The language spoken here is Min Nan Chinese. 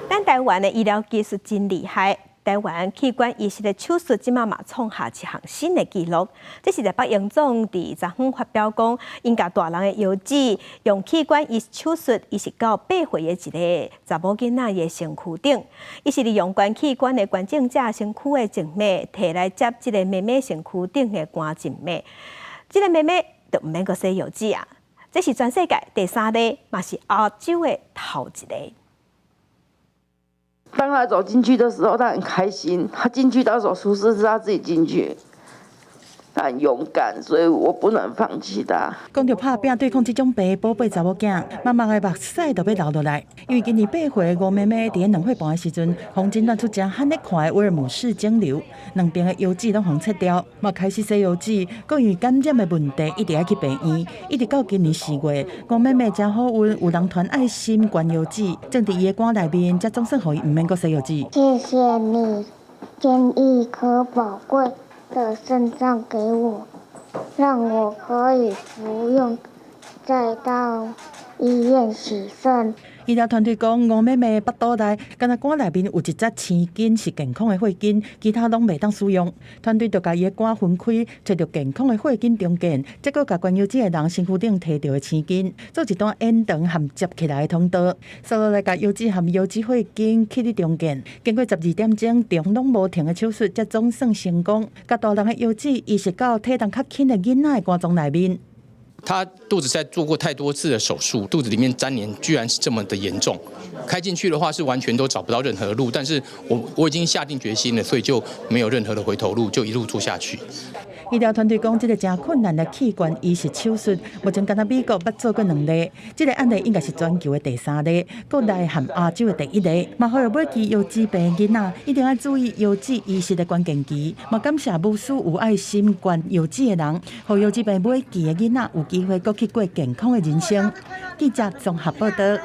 咱台灣的醫療技術真厲害，台灣器官移植的手術這馬嘛創下一項新的紀錄。這是台北榮總佇昨昏發表講，𪜶共大人的腰子用器官移植手術移植到8歲的一个查某囡仔的身軀頂。伊是利用捐器官的捐贈者身軀的靜脈，提來接這个妹妹身軀頂的肝靜脈。這个妹妹就毋免閣洗腰子啊！這是全世界第三例，嘛是亞洲的頭一个。當他走進去的時候，他很開心。他進去到手術室是他自己進去，他很勇敢，所以我不能放棄他。講著拍拚對抗這種病的寶貝查某囝，媽媽的目屎都欲流落來。因為今年8歲的吳妹妹佇兩歲半的時陣，予診斷出誠罕咧看的威爾姆氏腫瘤，兩邊的腰子攏予切掉，嘛開始洗腰子。閣因為感染的問題，一直愛去病院，一直到今年4月，吳妹妹誠好運，有人傳愛心捐腰子，種佇伊的肝內面，才總算予伊毋免閣洗腰子。謝謝你捐一顆寶貴的腎臟給我，讓我可以不用再到醫院洗腎。醫療團隊講，吳妹妹腹肚內，干焦肝內面有一節青筋是健康的血筋，其他攏袂當使用。團隊就共伊的肝分開，揣著健康的血筋重建，再閣共捐腰子的人身軀頂提著的青筋，做一段延長銜接起來的通道，紲落來共腰子和腰子血筋去咧重建。經過12點鐘，長攏無停的手術，才總算成功，共大人的腰子移植到體重較輕的囡仔的肝臟內面。他肚子在做過太多次的手術，肚子裡面粘連居然是這麼的嚴重，開進去的話是完全都找不到任何路。但是我已經下定決心了，所以就沒有任何的回頭路，就一路做下去。醫療團隊講，這个誠困難的器官移植手術，目前干焦美國捌做過兩例，這个案例應該是全球的第三例，國內和亞洲的第一例。嘛，呼籲尾期腰子病囡仔一定愛注意腰子移植的關鍵期。嘛，感謝無私有愛心捐腰子的人，予腰子病尾期的囡仔有機會閣去過健康的人生。記者綜合報導。